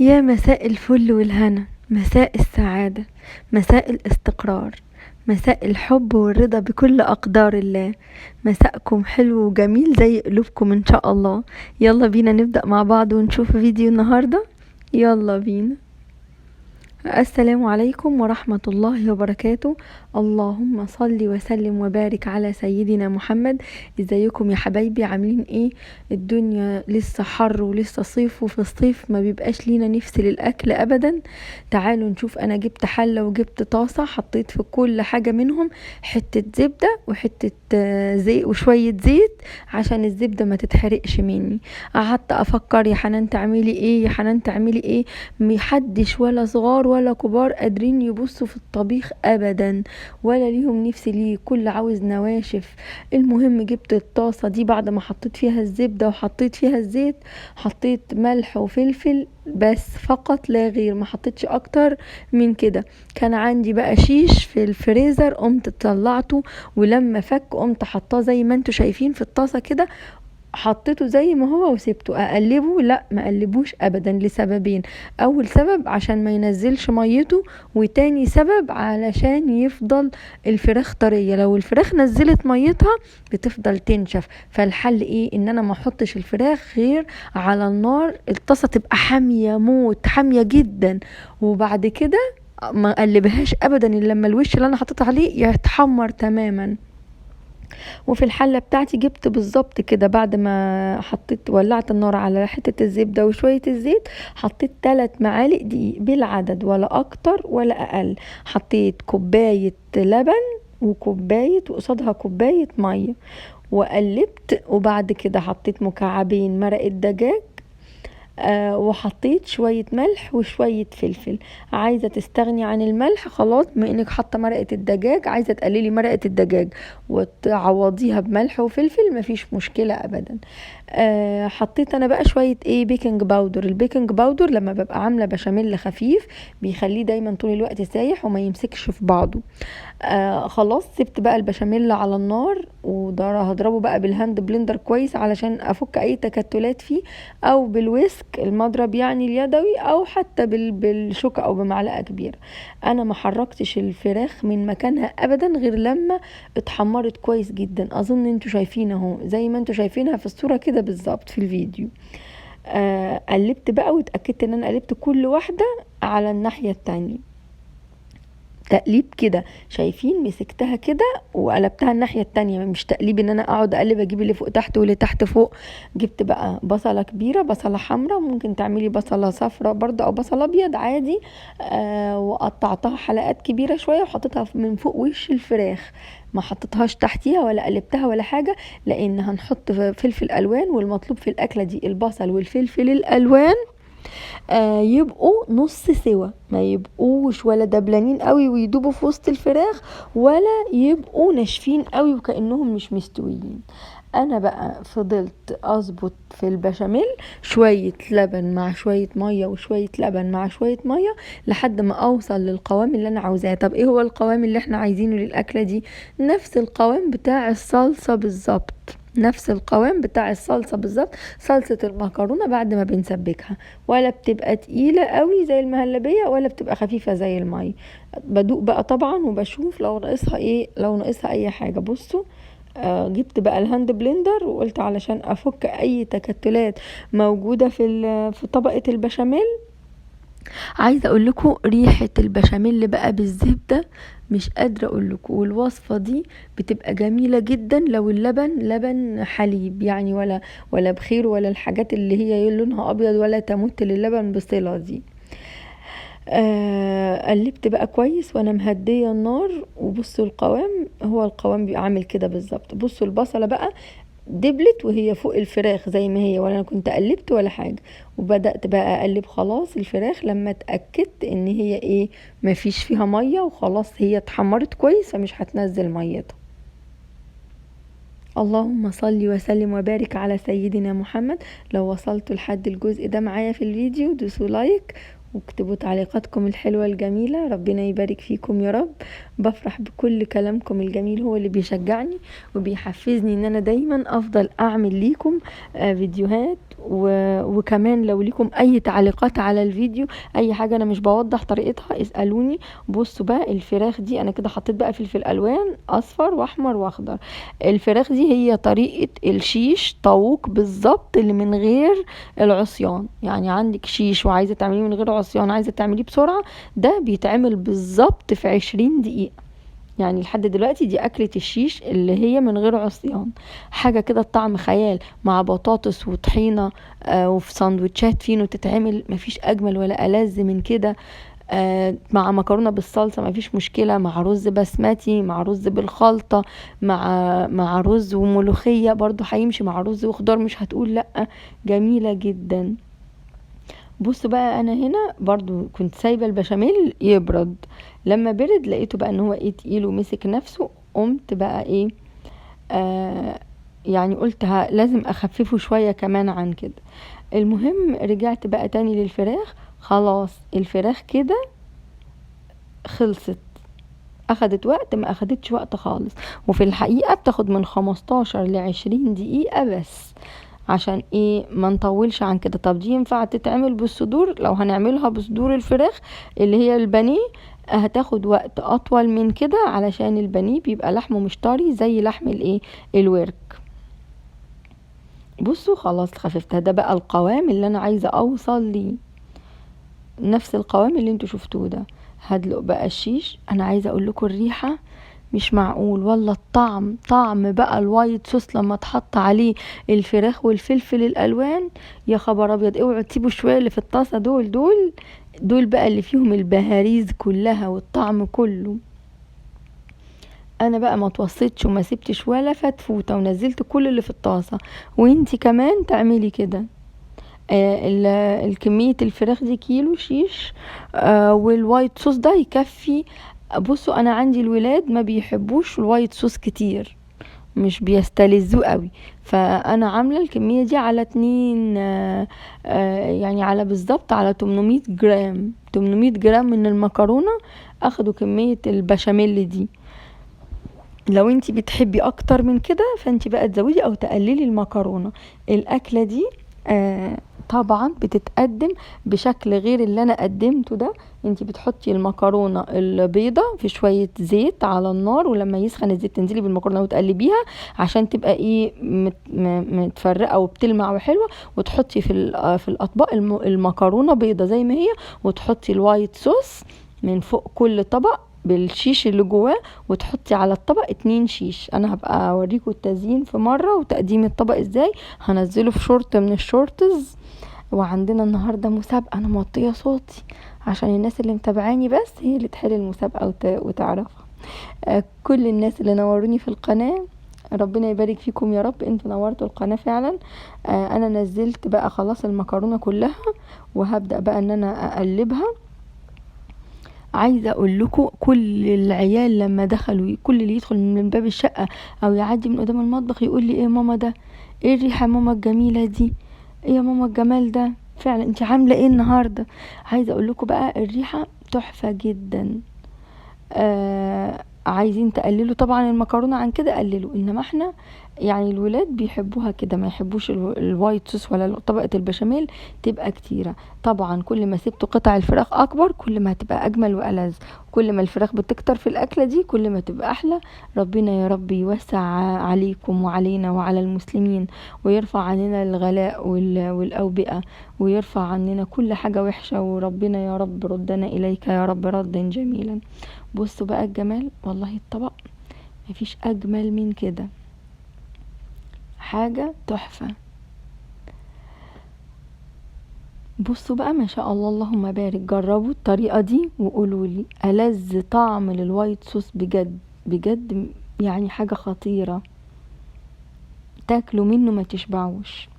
يا مساء الفل والهنا، مساء السعادة، مساء الاستقرار، مساء الحب والرضا بكل أقدار الله. مساءكم حلو وجميل زي قلوبكم إن شاء الله. يلا بينا نبدأ مع بعض ونشوف فيديو النهاردة. يلا بينا. السلام عليكم ورحمة الله وبركاته. اللهم صل وسلم وبارك على سيدنا محمد. ازيكم يا حبايبي، عاملين ايه؟ الدنيا لسه حر ولسه صيف، وفي الصيف ما بيبقاش لينا نفس للاكل ابدا. تعالوا نشوف. انا جبت حلة وجبت طاسة، حطيت في كل حاجة منهم حتة زبدة وحتة زيت وشوية زيت عشان الزبدة ما تتحرقش مني. قعدت افكر يا حنان تعملي ايه، يا حنان تعملي ايه. محدش ولا صغار ولا كبار قادرين يبصوا في الطبيخ ابدا، ولا ليهم نفس ليه، كل عاوز نواشف. المهم جبت الطاسة دي بعد ما حطيت فيها الزبدة وحطيت فيها الزيت، حطيت ملح وفلفل بس فقط لا غير، ما حطيتش اكتر من كده. كان عندي بقى شيش في الفريزر، قمت طلعته، ولما فك قمت حطاه زي ما انتوا شايفين في الطاسة كده، حطيته زي ما هو وسبته. اقلبه؟ لا، ما اقلبوش ابدا، لسببين. اول سبب عشان ما ينزلش ميته، وتاني سبب علشان يفضل الفراخ طرية. لو الفراخ نزلت ميتها بتفضل تنشف. فالحل ايه؟ ان انا ما احطش الفراخ غير على النار، الطاسه تبقى حامية موت، حامية جدا، وبعد كده ما اقلبهاش ابدا الا لما الوش اللي انا حطيته عليه يتحمر تماما. وفي الحلة بتاعتي جبت بالظبط كده، بعد ما حطيت ولعت النار على حتة الزبدة وشوية الزيت، حطيت 3 معالق دقيق بالعدد، ولا اكتر ولا اقل. حطيت كوباية لبن وكوبايه وقصادها كوباية مية، وقلبت. وبعد كده حطيت مكعبين مرقه دجاج، وحطيت شوية ملح وشوية فلفل. عايزة تستغني عن الملح خلاص، بما انك حاطة مرقة الدجاج، عايزة تقللي مرقة الدجاج وتعوضيها بملح وفلفل، مفيش مشكلة ابدا. حطيت انا بقى شوية ايه، baking powder. ال baking powder لما ببقى عاملة بشاميل خفيف بيخليه دايما طول الوقت سايح وما يمسكش في بعضه. خلاص سبت بقى البشاميل على النار، وهضربه بقى بال hand blender كويس علشان افك اي تكتلات فيه، او بال whisk المضرب يعني اليدوي، او حتى بالشوكة او بمعلقة كبيرة. انا ما حركتش الفراخ من مكانها ابدا غير لما اتحمرت كويس جدا. اظن انتوا شايفين اهو زي ما انتوا شايفينها في الصورة كده بالظبط في الفيديو. قلبت بقى واتأكدت ان انا قلبت كل واحدة على الناحية التانية تقليب كده، شايفين مسكتها كده وقلبتها الناحية التانية، مش تقليب ان انا اقعد اقلب اجيب اللي فوق تحت واللي تحت فوق. جبت بقى بصلة كبيرة، بصلة حمراء، ممكن تعملي بصلة صفراء برضه او بصل ابيض عادي. وقطعتها حلقات كبيرة شوية وحطيتها من فوق وش الفراخ، ما حطيتهاش تحتيها ولا قلبتها ولا حاجة، لان هنحط فلفل الوان، والمطلوب في الاكلة دي البصل والفلفل الالوان يبقوا نص سوا، ما يبقوش ولا دبلانين قوي ويدوبوا في وسط الفراخ، ولا يبقوا ناشفين قوي وكأنهم مش مستويين. انا بقى فضلت اظبط في البشاميل شوية لبن مع شوية مية وشوية لبن مع شوية مية لحد ما اوصل للقوام اللي انا عاوزاه. طب ايه هو القوام اللي احنا عايزينه للاكلة دي؟ نفس القوام بتاع الصلصة بالظبط، نفس القوام بتاع الصلصة بالظبط، صلصة المكرونة بعد ما بنسبكها، ولا بتبقى تقيلة قوي زي المهلبية ولا بتبقى خفيفة زي المية. بدوق بقى طبعا وبشوف لو ناقصها ايه، لو ناقصها اي حاجة. بصوا جبت بقى ال hand blender وقلت علشان افك اي تكتلات موجودة في طبقة البشاميل. عايزة اقول لكم ريحة البشاميل بقى بالزبدة مش قادرة اقول لكم. والوصفة دي بتبقى جميلة جدا لو اللبن لبن حليب يعني، ولا بخير ولا الحاجات اللي هي لونها ابيض ولا تمت للبن بصلة دي. قلبت بقى كويس وانا مهدية النار، وبصوا القوام، هو القوام بيبقى عامل كده بالظبط. بصوا البصلة بقى دبلت وهي فوق الفراخ زي ما هي، ولا انا كنت قلبت ولا حاجة. وبدأت بقى اقلب خلاص الفراخ لما اتأكدت ان هي ايه، مفيش فيها مية، وخلاص هي اتحمرت كويس فمش هتنزل ميتها. اللهم صل وسلم وبارك على سيدنا محمد. لو وصلتوا لحد الجزء ده معايا في الفيديو دوسوا like واكتبوا تعليقاتكم الحلوة الجميلة. ربنا يبارك فيكم يا رب. بفرح بكل كلامكم الجميل، هو اللي بيشجعني وبيحفزني ان انا دايما افضل اعمل ليكم فيديوهات. وكمان لو ليكم اي تعليقات على الفيديو، اي حاجة انا مش بوضح طريقتها اسألوني. بصوا بقى الفراخ دي انا كده حطيت بقى فلفل الوان اصفر واحمر واخضر. الفراخ دي هي طريقة الشيش طاووق بالظبط، اللي من غير العصيان. يعني عندك شيش وعايزة تعمليه من غير عصيان، عايزة تعمليه بسرعة، ده بيتعمل بالظبط في 20 دقيقة. يعني لحد دلوقتي دي أكلة الشيش اللي هي من غير عصيان، حاجة كده الطعم خيال، مع بطاطس وطحينة، وفي سندوتشات فينو تتعمل، مفيش أجمل ولا ألذ من كده. مع مكرونة بالصلصة مفيش مشكلة، مع رز بسمتي، مع رز بالخلطة، مع رز وملوخية برضو هيمشي، مع رز وخضار مش هتقول لأ، جميلة جدا. بصوا بقى انا هنا برضو كنت سايبة البشاميل يبرد، لما برد لقيته بقى ان هو ايه تقيل ومسك نفسه، قمت بقى ايه يعني قلت لازم اخففه شوية كمان عن كده. المهم رجعت بقى تاني للفراخ، خلاص الفراخ كده خلصت، اخدت وقت ما اخدتش وقت خالص، وفي الحقيقة بتاخد من 15 لعشرين دقيقة بس، عشان ايه ما نطولش عن كده. طب دي ينفع تتعمل بالصدور؟ لو هنعملها بصدور الفراخ اللي هي البانيه هتاخد وقت اطول من كده، علشان البانيه بيبقى لحمه مش طري زي لحم الايه الورك. بصوا خلاص خففتها، ده بقى القوام اللي انا عايزه اوصل ليه، نفس القوام اللي انتوا شفتوه ده. هدلق بقى الشيش. انا عايزه اقول لكم الريحة مش معقول والله، الطعم طعم بقى ال white sauce لما اتحط عليه الفراخ والفلفل الالوان، يا خبر ابيض. اوعوا تسيبوا شوية اللي في الطاسه، دول دول دول بقى اللي فيهم البهاريز كلها والطعم كله. انا بقى ما توصيتش وما سبتش ولا فتفوته، ونزلت كل اللي في الطاسه، وانتي كمان تعملي كده. الكمية الفراخ دي كيلو شيش، وال white sauce ده يكفي. بصوا انا عندي الولاد ما بيحبوش ال white sauce كتير، مش بيستلذوه قوي، فانا عامله الكمية دي على 2، يعني على بالظبط على 800 جرام، 800 جرام من المكرونه اخدوا كمية البشاميل دي. لو انتي بتحبي اكتر من كده فانتي بقى تزودي او تقللي المكرونه. الاكلة دي طبعا بتتقدم بشكل غير اللي انا قدمته ده. انتي بتحطي المكرونه البيضة في شوية زيت على النار، ولما يسخن الزيت تنزلي بالمكرونه وتقلبيها عشان تبقى ايه متفرقة وبتلمع وحلوه، وتحطي في الاطباق المكرونه بيضة زي ما هي، وتحطي ال white sauce من فوق كل طبق بالشيش اللي جواه، وتحطي على الطبق 2 شيش. انا هبقى اوريكم التزيين في مرة وتقديم الطبق ازاي، هنزله في شورت من ال shorts. وعندنا النهارده مسابقة، انا موطيه صوتي عشان الناس اللي متابعاني بس هي اللي تحل المسابقة وتعرفها. كل الناس اللي نوروني في القناة ربنا يبارك فيكم يا رب، انتوا نورتوا القناة فعلا. انا نزلت بقى خلاص المكرونه كلها، وهبدا بقى ان انا اقلبها. عايزه اقول لكم كل العيال لما دخلوا، كل اللي يدخل من باب الشقة او يعدي من قدام المطبخ يقول لي ايه ماما ده، ايه الريحة ماما الجميلة دي، ايه يا ماما الجمال ده، فعلا انت عامله ايه النهارده. عايزه اقول لكم بقى الريحة تحفة جدا. عايزين تقللوا طبعا المكرونه عن كده قللوا، انما احنا يعني الولاد بيحبوها كده، ما يحبوش ال white sauce ولا طبقه البشاميل تبقى كتيرة. طبعا كل ما سبتوا قطع الفراخ اكبر كل ما هتبقى اجمل والذ، كل ما الفراخ بتكتر في الاكلة دي كل ما تبقى احلى. ربنا يا رب يوسع عليكم وعلينا وعلى المسلمين، ويرفع عننا الغلاء والاوبئه، ويرفع عننا كل حاجة وحشة، وربنا يا رب ردنا اليك يا رب ردا جميلا. بصوا بقى الجمال، والله الطبق مفيش اجمل من كده، حاجة تحفة. بصوا بقى ما شاء الله اللهم بارك، جربوا الطريقة دي وقولوا لي ألذ طعم لل white sauce بجد بجد، يعني حاجة خطيرة، تاكلوا منه ما تشبعوش.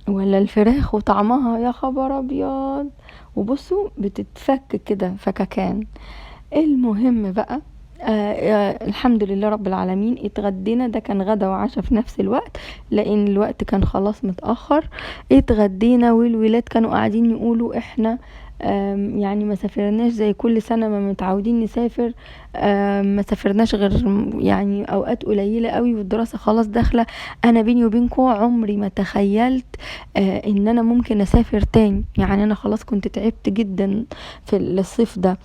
ولا الفراخ وطعمها يا خبر ابيض، وبصوا بتتفك كده فككان. المهم بقى الحمد لله رب العالمين اتغدينا. ده كان غدا وعشاء في نفس الوقت لان الوقت كان خلاص متأخر. اتغدينا والولاد كانوا قاعدين يقولوا احنا يعني ما سافرناش زي كل سنة ما متعودين نسافر، ما سافرناش غير يعني اوقات قليلة قوي والدراسة خلاص داخلة. انا بيني وبينكم عمري ما تخيلت ان انا ممكن اسافر تاني، يعني انا خلاص كنت تعبت جدا في الصيف ده.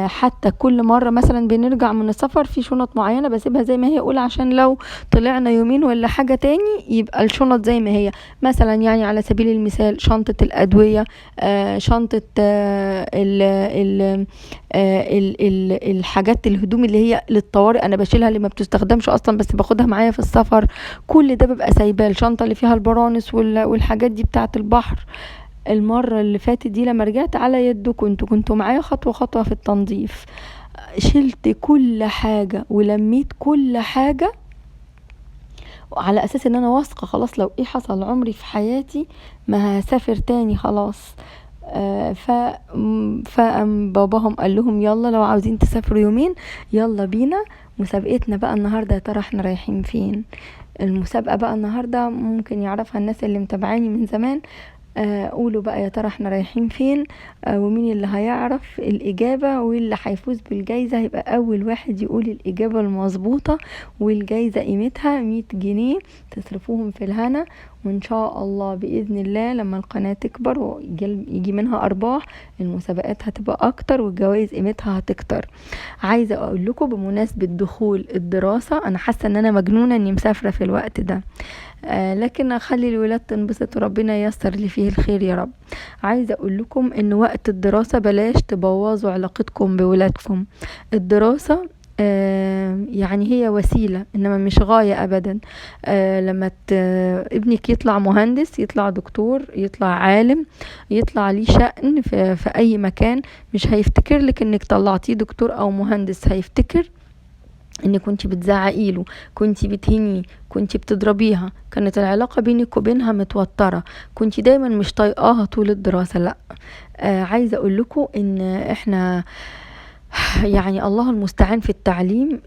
حتى كل مرة مثلا بنرجع من السفر في شنط معينة بسيبها زي ما هي، اقول عشان لو طلعنا يومين ولا حاجة تاني يبقى الشنط زي ما هي. مثلا يعني على سبيل المثال شنطة الأدوية، شنطة ال ال ال ال الحاجات الهدوم اللي هي للطوارئ انا بشيلها اللي ما بتستخدمش اصلا بس باخدها معايا في السفر، كل ده ببقى سايباه. الشنطة اللي فيها البرانس والحاجات دي بتاعة البحر. المرة اللي فاتت دي لما رجعت على يدكم انتوا كنتوا معايا خطوة خطوة في التنظيف، شلت كل حاجة ولميت كل حاجة على اساس ان انا واثقة خلاص لو ايه حصل عمري في حياتي ما هسافر تاني خلاص. فقام باباهم قال لهم يلا لو عاوزين تسافروا يومين يلا بينا. مسابقتنا بقى النهارده يا ترى احنا رايحين فين؟ المسابقة بقى النهارده ممكن يعرفها الناس اللي متابعاني من زمان. قولوا بقى يا ترى احنا رايحين فين، ومين اللي هيعرف الإجابة واللي هيفوز بالجايزة هيبقى أول واحد يقول الإجابة المظبوطة، والجايزة قيمتها 100 جنيه تصرفوهم في الهنا. وإن شاء الله بإذن الله لما القناة تكبر ويجي منها أرباح المسابقات هتبقى أكتر والجوائز قيمتها هتكتر. عايزة أقول لكم بمناسبة دخول الدراسة، أنا حاسة إن أنا مجنونة إني مسافرة في الوقت ده، لكن أخلي الولاد تنبسط وربنا ييسر اللي فيه الخير يا رب. عايزة أقول لكم إن وقت الدراسة بلاش تبوظوا علاقتكم بولادكم. الدراسة يعني هي وسيلة إنما مش غاية أبدا. لما ابنك يطلع مهندس، يطلع دكتور، يطلع عالم، يطلع ليه شأن في أي مكان، مش هيفتكر لك إنك طلعتيه دكتور أو مهندس، هيفتكر إنك كنتي بتزعقي له، كنتي بتهينيه، كنتي بتضربيها، كانت العلاقة بينك وبينها متوترة، كنتي دايما مش طايقاها طول الدراسة. لا، عايزة أقول لكم إن إحنا يعني الله المستعان في التعليم،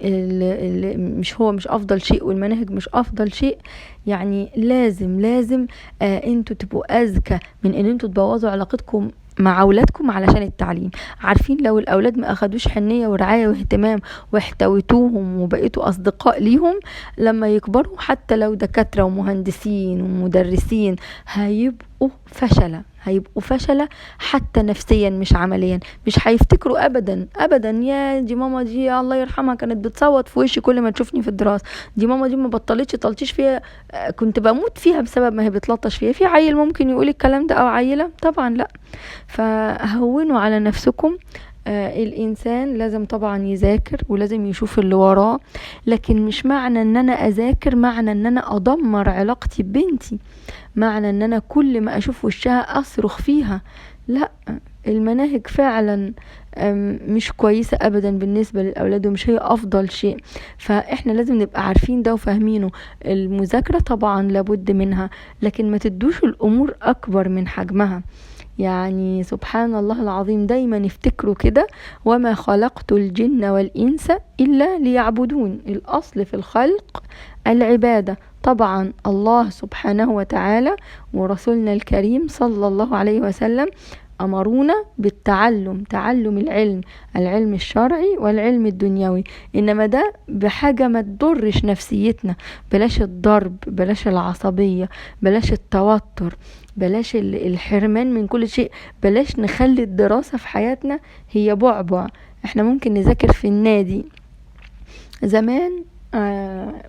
مش هو مش أفضل شيء والمناهج مش أفضل شيء. يعني لازم انتوا تبقوا أذكى من إن انتوا تبوظوا علاقتكم مع أولادكم علشان التعليم. عارفين لو الأولاد ما أخدوش حنية ورعاية واهتمام واحتويتوهم وبقيتوا أصدقاء ليهم، لما يكبروا حتى لو دكاترة ومهندسين ومدرسين هيبقوا فشلة، هيبقوا فشلة حتى نفسيا مش عمليا. مش هيفتكروا أبدا أبدا يا دي ماما دي الله يرحمها كانت بتصوت في وشي كل ما تشوفني في الدراسة، دي ماما دي ما بطلتش تلطيش فيها، كنت بموت فيها بسبب ما هي بتلطش فيها. في عيل ممكن يقول الكلام ده أو عيلة؟ طبعا لا. فهونوا على نفسكم. الإنسان لازم طبعا يذاكر ولازم يشوف اللي وراه، لكن مش معنى ان انا اذاكر معنى ان انا ادمر علاقتي ببنتي، معنى ان انا كل ما اشوف وشها اصرخ فيها. لا، المناهج فعلا مش كويسة ابدا بالنسبة للاولاد ومش هي افضل شيء، فاحنا لازم نبقى عارفين ده وفاهمينه. المذاكرة طبعا لابد منها، لكن ما تدوش الامور اكبر من حجمها. يعني سبحان الله العظيم دايما افتكروا كده، وما خلقت الجن والإنس إلا ليعبدون. الأصل في الخلق العبادة. طبعا الله سبحانه وتعالى ورسولنا الكريم صلى الله عليه وسلم أمرونا بالتعلم، تعلم العلم، العلم الشرعي والعلم الدنيوي، إنما ده بحاجة ما تضرش نفسيتنا. بلاش الضرب، بلاش العصبية، بلاش التوتر، بلاش الحرمان من كل شيء، بلاش نخلي الدراسة في حياتنا هي بعبع. احنا ممكن نذاكر في النادي. زمان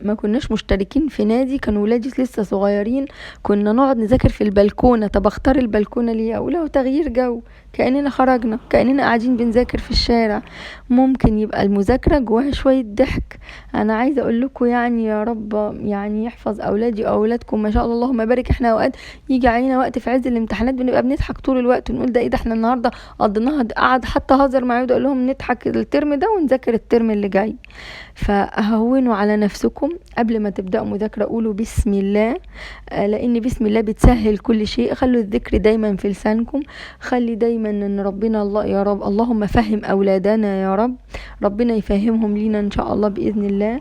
ما كناش مشتركين في نادي، كانوا ولادي لسه صغيرين، كنا نقعد نذاكر في البلكونة. طب اختار البلكونة ليه؟ اقول له تغيير جو، كأننا خرجنا، كأننا قاعدين بنذاكر في الشارع. ممكن يبقى المذاكرة جواها شوية ضحك. انا عايزة اقول لكم يعني يا رب يعني يحفظ اولادي واولادكم ما شاء الله اللهم بارك. احنا اوقات يجي علينا وقت في عز الامتحانات بنبقى بنضحك طول الوقت ونقول ده ايه ده، احنا النهارده قضيناها، قعد حتى هزر معايا اقول لهم نضحك الترم ده ونذاكر الترم اللي جاي. فهونوا هونوا على نفسكم قبل ما تبدأوا مذاكرة، قولوا بسم الله، لان بسم الله بتسهل كل شيء. خلوا الذكر دايما في لسانكم، خلي دايما ان ربنا الله يا رب، اللهم فهم اولادنا يا رب، ربنا يفهمهم لينا ان شاء الله باذن الله.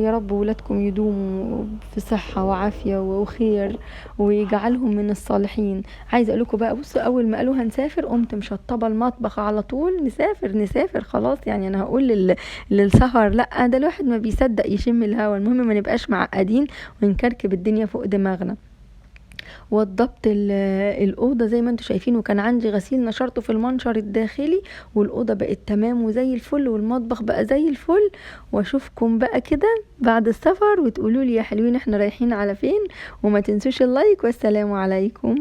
يا رب ولادكم يدوموا في صحة وعافية وخير ويجعلهم من الصالحين. عايزة اقول لكم بقى، بصوا اول ما قالوا هنسافر قمت مشطبة المطبخ على طول، نسافر نسافر خلاص. انا هقول للسهر لا، ده الواحد ما بيصدق يشم الهوا. المهم ما نبقاش معقدين ونكركب الدنيا فوق دماغنا. وضبط الأوضة زي ما انتم شايفين، وكان عندي غسيل نشرته في المنشر الداخلي، والأوضة بقت تمام وزي الفل، والمطبخ بقى زي الفل. واشوفكم بقى كده بعد السفر وتقولوا لي يا حلوين احنا رايحين على فين. وما تنسوش اللايك، والسلام عليكم.